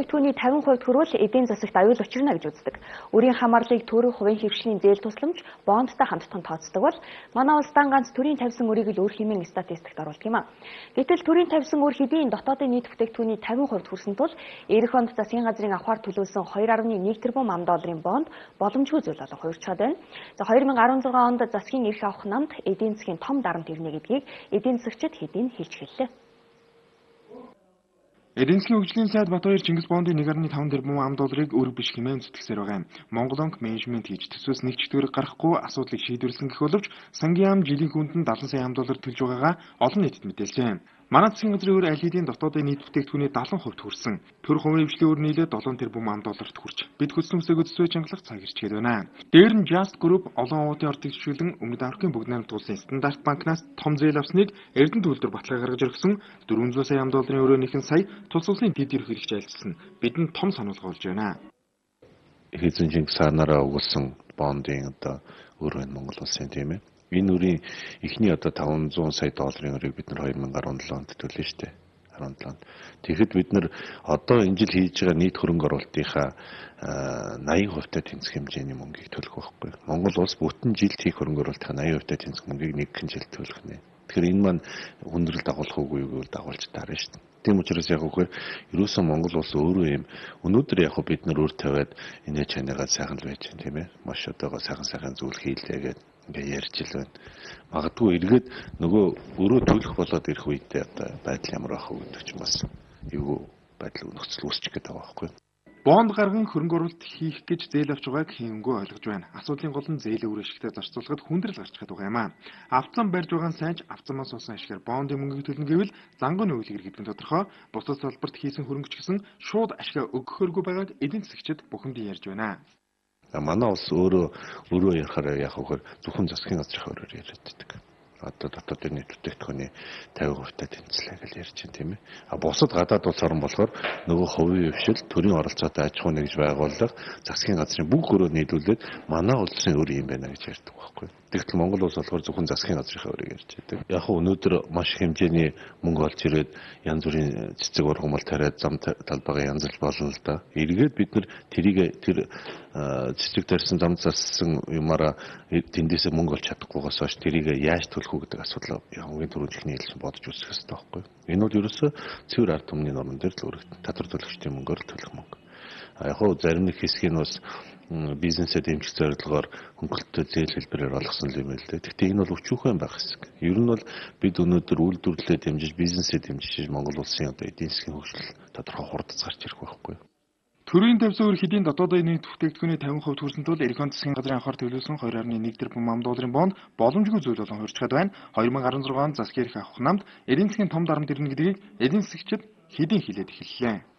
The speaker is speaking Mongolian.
бүтээгдэхүүний 50% хүрвэл эдийн засагт аюул учирна гэж үздэг. Өрийн хамаарлыг төр хувийн хэвшлийн зээл тусламж бондтой хамтдах нь тооцдог бол манай улс дан ганц төрийн тавьсан өрийг л өөр хэмээн статистикт оруулдаг юм а. Гэтэл төрийн тавьсан өр хэдийн дотоодын нийт бүтээгдэхүүний 50% хүрсэн тул ирэх онд засгийн газрын авахар төлөвлөсөн 2.1 тэрбум ам долларын бонд боломжгүй зүйл болон хувирчаад байна. За 2016 онд засгийн эрх авах намд эдийн засгийн том дарамт ирнэ гэдгийг эдийн засагчид хэдийн хэлж хэллээ. Эдийн засгийн хөгжлийн сайд Батбаяр Чингис Бондын 1.5 тэрбум ам долларыг өр биш хэмээн зүтгэсээр байгаа юм. Монголонк менежмент хийж төсвөөс нэг ч төгрөг гаргахгүй асуудлыг шийдвэрлэсэн гэх боловч сангийн яам жилийн хүнд нь 70 сая ам доллар төлж байгаагаа олон нийтэд мэдээлжээ. Манай засгийн газрын өр аль хэдийн дотоодын нийт бүтээгдэхүүний 70% хүрсэн. Төр хувийн хвшлийн өр нийлээд 7 тэрбум ам долларт хүрч бид хүссэн хүсээгүй төсвөө чангалах цаг ирчгээд байна. Дээр нь Just Group олон овоодын ордыг зөвшөөрөн Өмнөд Африкийн Бүгд найрамдах улсын Стандарт банкнаас том зээл авсныг Эрдэнэ төвлөр баталгаа гаргаж өргөсөн 400 сая ам долларын өрөөнийх нь сая тус улсын дэд ерөнхийлөгч хэрэгч айлчилсан. Бидэнд том сануулга болж байна. Хэзээ Чингис хаанаараа өгүүлсэн бондын одоо өр байна Монгол улсын, тийм ээ. Энэ үрийн эхний одоо 500 сая долларын өрийг бид нар 2017 онд төлнө шүү дээ. 17 онд. Тэгэхэд бид нар одоо энэ жил хийж байгаа нийт хөрөнгө оруулалтынхаа 80% та тэнцэх хэмжээний мөнгийг төлөх байхгүй. Монгол улс бүтэн жилд хийх хөрөнгө оруулалтынхаа 80% та тэнцэх мөнгийг нэгэн жил төлөх нэ. Тэгэхээр энэ маань хүндрэл дагуулах үгүй юу гэвэл дагуулж таарна шүү дээ. Тийм учраас яг үгээр ерөөсөн Монгол улс өөрөө юм өнөөдөр яг бид нар өр тавиад инээ чанаагаа сайхан л байж байна, тийм ээ. Маш одоогоо сайхан сайхан зүйл хийлээ гэдэг ингээ ярьж л байна. Магадгүй эргээд нөгөө өрөө төлөх болоод ирэх үедээ одоо байдал ямар байх вэ гэдэг чинь бас эвгүй байдал нөхцөл үүсчих гээд байгаа байхгүй. Бонд гарган хөрөнгө оруулалт хийх гэж зээл авч байгааг хингүй ойлгож байна. Асуудлын гол нь зээлээ үр ашигтай зарцуулахад хүндрэл гарч чадах байгаа юм аа. Авцсан барьж байгаа нь сайнч авцсан суусан ашигаар бондын мөнгийг төлнө гэвэл зангын үйл хэрэг гэдэг нь тодорхой. Бусад салбарт хийсэн хөрөнгө ч гэсэн шууд ашгаа өгөхөөргүй байгааг эдийн засагчид бухимдан ярьж байна. Манай улс өөрөө өөрөө ярихаар яг үгээр зөвхөн засгийн газрын өрөөр яриад байдаг. Одоо дотоодын нийт бүтээгдэхүүний 50% та тэнцлээ гэж ярьж байна, тийм ээ. А бусад гадаад улс орн болохоор нөгөө хувийн хвшил, төрийн оролцоотой аж ахуй нэгж байгууллага, засгийн газрын бүх өрөө нийлүүлээд манай улсын өр юм байна гэж ярьдаг байхгүй. Тэгтэл Монгол улс болохоор зөвхөн засгийн газрынхаа өрийг ярьж байдаг. Яг өнөөдөр маш их хэмжээний мөнгө олж ирээд янз бүрийн цэцэг ургамал тариад зам талбайгаа янзлж болно л да. Эргээд бид нар тэрийг тэр цэцэг тарьсан зам зассан юмараа тэндээсээ мөнгө олж чадахгүйгээс хойш тэрийг яаж төлөх үү гэдэг асуудал хамгийн түрүүнд ихний хэлсэн бодож үзэх хэрэгтэй байхгүй. Энэ бол ерөөсөө цэвэр ард түмний нормон дээр л өргөдөн. Татвар төлөгчдийн мөнгөөр л төлөх мөнгө. Яг хөө зарим нэг хэсгийг нь бас бизнесээ дэмжих зорилгоор хөнгөлөлтөй зээл хэлбэрээр олгосон юм л дээ. Гэхдээ энэ бол өчүүхэн байх хэсэг. Ер нь бол бид өнөөдөр үйлдвэрлэлээ дэмжиж, бизнесээ дэмжиж Монгол улсын одоо эдийн засгийн хөгжил тодорхой хурдц гарч ирэх байхгүй. Төрийн тавьсан өр хэдийн дотоодын нийт бүтээгдэхүүний 50% хүрсэн тул ирэх он засгийн газрын анхаар төлөвлөсөн 2.1 тэрбум ам долларын бонд боломжгүй зүйл болон хувирчхад байна. 2016 онд засгийн эрх авах намд эдийн засгийн том дарамт ирнэ гэдгийг эдийн засагчид хэдийн хэлээд эхэллээ.